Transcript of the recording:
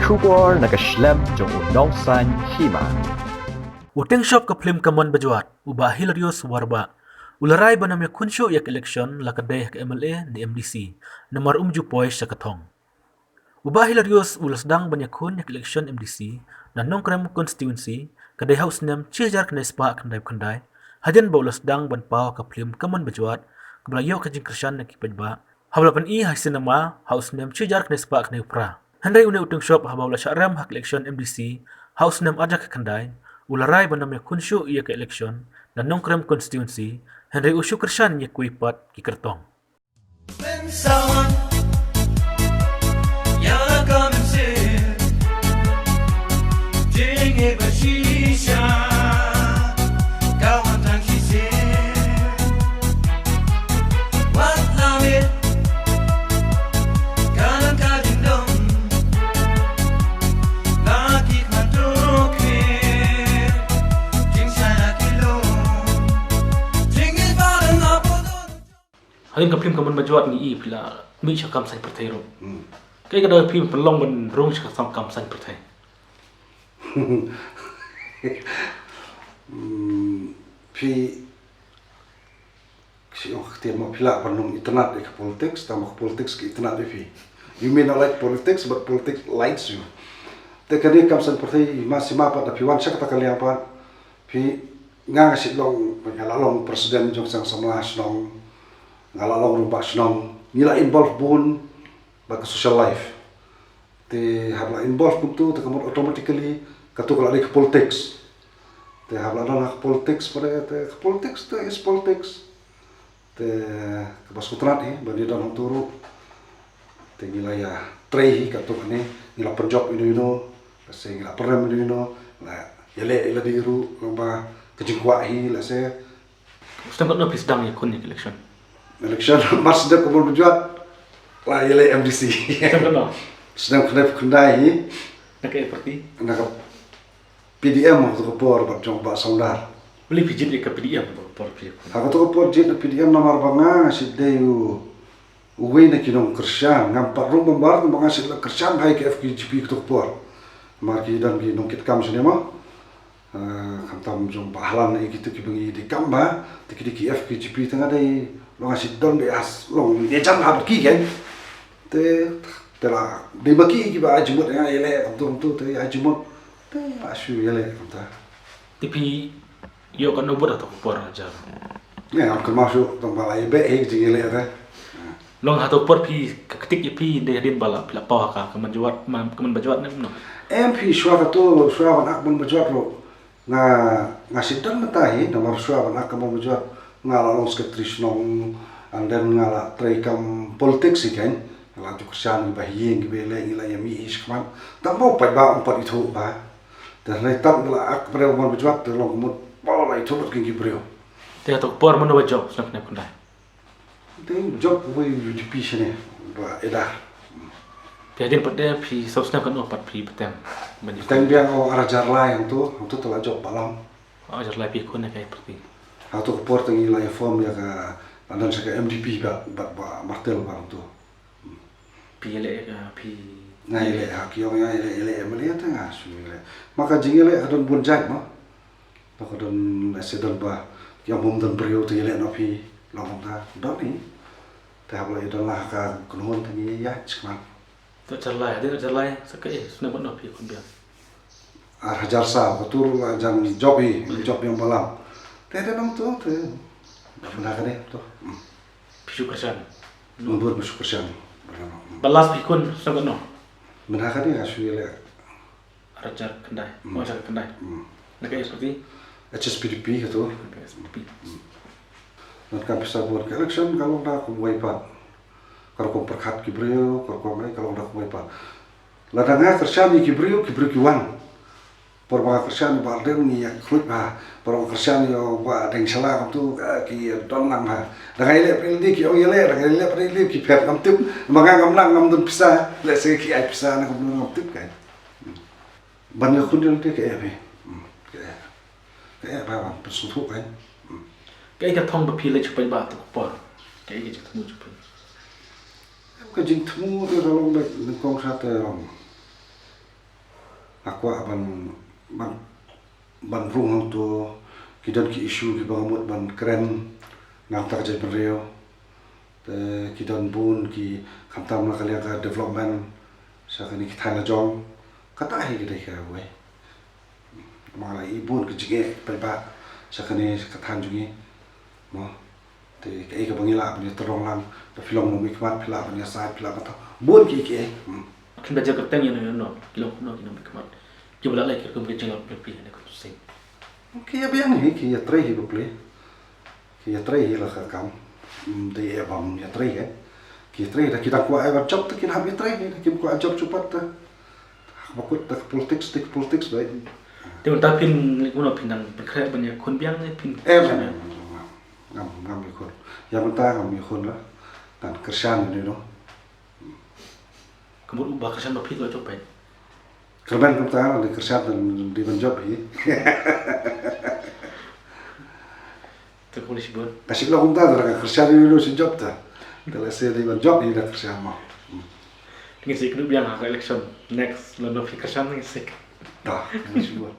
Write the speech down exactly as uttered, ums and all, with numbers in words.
Khubor na ka shlem jong u nongsan hima. U tyngshop ka phlim Kamon Bajwat, u Bah Hilarius Warbah, u la rai ban ym ïakhun shuh ïa ka election la ka dei ha ka M L A ne M D C, namar um ju poi sha ka thong. U Bah Hilarius u la sdang ban ïakhun ïa ka election M D C na Nongkrem constituency, ka dei ha u snem shi hajar khyndai spah khyndaiphew khyndai, hadien ba u la sdang ban paw ka phlim Kamon Bajwat, kaba la ïoh ka jingkyrshan na ki paidbah haba la pyni ha cinema ha u snem shi hajar khyndai spah khyndaiphew phra. Hynrei une u tyngshop, haba u la shah rem ha ka election M D C ha u snem ar hajar khyndai, u la rai ban ym ïakhun shuh ïa ka election na Nongkrem constituency, hynrei u shu kyrshan ïa kiwei pat ki kyrtong. Hadien ka phlim Kamon Bajwat ngi i phi la mih sha kam saiñ pyrthei ruh. Hmm. Kaei ka daw phi pynlong ban rung sha ka kam saiñ pyrthei? Hmm, phi, shu ong ka ktien mo, phi lah ban ym itynnad ïa ka politics, tang ba ka politics ka itynnad ïa phi. You may not like politics, but politics likes you. Te kane kam saiñ pyrthei, ma sima pat da phi wan sha kata ka liang pat, phi, nga nga shu long, nga la long president jong seng samla shnong, nga la long rangbah shnong, ngi la involve bun bad ka social life. Te haba la involve kumtu, te ka mut automatically kato ka la dei ka politics. Te haba la don ha ka politics, pare te ka politics te is politics. Te kaba sngewtynnad hi ban ïa don hangto ruh. Te ngi la ïatrei hi katto katne, ngi la pynjop ïano ïano, lehse ngi la pynrem ïano ïano, la ïaleh ïa lade ruh, long ba ka jingkwah hi, lehse. Snem katno phi sdang ïakhun ïa ka election? Election, mar sdang ka Kamon Bajwat la ïaleh M D C. Snem katno? Snem khyndai phew khyndai hi. Na kaei party? Na ka P D M ha kato ka por bad jong Bah Sawdar. Balei phi jied ïa ka P D M ha kato ka por phi ïakhun? Ha kato ka por jied na P D M namar ba nga nga shu dei u uwei na ki nongkyrshan, ngam pat rung bambar, tang ba nga shu la kyrshan bha ïa ka F K J P kato ka por. Namar ki don ki nongkitkam shane mo. Eh, khamtam jong Bah Halan ïa kito kiba ngi dei kam bha, te ki dei ki F K J P, te nga dei, long nga shu don dei as, long ïajan bha bad ki kein. Te, te la dei ma ki kiba ai jingmut ïa nga ïaleh kumto kumto, te ai jingmut. Te la shu ïaleh kumta. Te phi ïoh katno vote ha kato ka por, hajar? Nga ngam kynmaw shuh, tang ba la ïabeh hi ka jingïaleh te. Long ha kato ka por phi, ka ktik ïa phi dei hadien ba la, phi la paw ha ka Kamon Bajwat, ma, Kamon Bajwat ne kumno? Em phi, shuwa kato, shuwa ban act Kamon Bajwat ruh. Nga, nga shu don mynta hi, namar shuwa ban act Kamon Bajwat nga la long secretary shnong, and then nga la trei kam politics hi kein, nga la ju kyrshan kiba ha ïing kiba ïaleh, ngi la ïamih hi shakhmat. Tang ba u paidbah um pat ithuh bha. Te hynrei tang ba la act briew Kamon Bajwat, te long ka mut ba la ithuh lut kein ki briew. Te ha kato ka por mano ba jop, snem khyndai phew khyndai? Te jop uwei u D P shane, Bah Edah. Phi hadien pat de phi, saw snem katno pat phi bteng? Bteng biang, oh, ar hajar lai hangto, hangto te la jop Bah Lam. Ar hajar lai phi ïakhun ïa ka party. Hangto ka por te ngi la ïa form ïa ka, la don sha ka M D P bad, bad Bah Martel bad hangto. Phi ïaleh ïa ka, phi... Nga ïaleh, ha, ki ong ïa ïaleh, ïaleh M L A te nga shu ïaleh. Ma ka jingïaleh ka don bun jait mo. Te ka don, lehse don ba ki ong bym don briew te ïaleh noh phi, long kumta, don hi. Te haba la ïa don la ha ka kynhun te ngi ïaid shakhmat. Te ar hajar lai, hadien ar hajar lai, sa kaei, snem katno phi ïakhun biang? Ar hajar saw, kato ruh la jan jop hi, jop ïa u Bah Lam. Te, te nangto, te. Mynta kane to. Hmm. Phi shu kyrshan? Mynta ba shu kyrshan. Ba last phi ïakhun snem katno? Mynta kane nga shu ïaleh. Ar hajar khyndai. Hmm. Ar hajar khyndai. Hmm. Na kaei party? H S P D P kato. H S P D P. Hmm. Donkam pisa vote, ka election ka long da kumwei pat. Ka rukom pyrkhat ki briew, ka rukom ei, ka long da kumwei pat. Lada nga kyrshan ïa ki briew, ki briew ki wan. Por ba nga kyrshan ïa Bah Ardent ngi ïa khluit bha. Por ba nga kyrshan ïa Bah Deng Shylla kumto, eh, ki don lang bha. Da nga ïaleh P L D ki ong ïaleh, da nga ïaleh P L D ki phet, ngam tip. Ba nga ngam nang, ngam don pisa, lehse ki ai pisa ne kumno, ngam tip kein. Ban ïakhun ïa lade kaei phi? Hmm, kaei? Kaei ba ban pynsngewthuh kein? Hmm. Kaei ka thong ba phi leit sha paidbah ha kato ka por? Kaei ka jingthmu jong phi? Ka jingthmu te ka long beit nyngkong sha te long. Nga kwah ban, ban, ban rung hangto, ki don ki issue kiba nga mut ban kren na ka bynta ka jaitbynriew. Te ki don bun ki, khamtam na ka liang ka development sha kane ka thaiñ la jong. Kata hi ka dei kawei. Namar nga la ïohi bun ki jingeh paidbah sha kane ka thaiñ jong ngi. Mo. Te kaei kaba ngi lah ban ïa tyrwa lang, da phi long nongmihkhmat phi lah ban ïa said, phi lah ban tah bun kiei kiei. Hmm. Kin ba jia kyrteng ïa no ïa no, ki long no ki nongmihkhmat kiba la leh ki rukom ki jinglong phi ne ka sing. Ki ïa biang hi, ki ïa trei hi ba plie. Ki ïa trei hi la ka kam. Hmm, dei eh bam ïa trei hi. Ki ïa trei da ki dang kwah eh ban jop te ki hap ïa trei hi, da kim kwah jop shu pat te. Ba kut da ka politics, te ka politics ba. Te mynta phin leh kumno, phin dang pynkhreh ban ïa khun biang ne phin. Em, em, em, em, ngam, ngam ïa khun. Ïa mynta ngam ïa khun la. Ngan kyrshan ïa no. Ka mut u ba kyrshan ba phi la jop peit. Kyrmen kumta, ngan kyrshan ngan dei ban jop hi. Te ka mut shibun. Ka sik la kumta, ngan kyrshan ïa no shu jop ta. Te lehse dei ban jop hi, ngan kyrshan mo. Ngin sa ïakynduh biang ha ka election next, lada phi kyrshan ngin sa. Ta, ka mut shibun.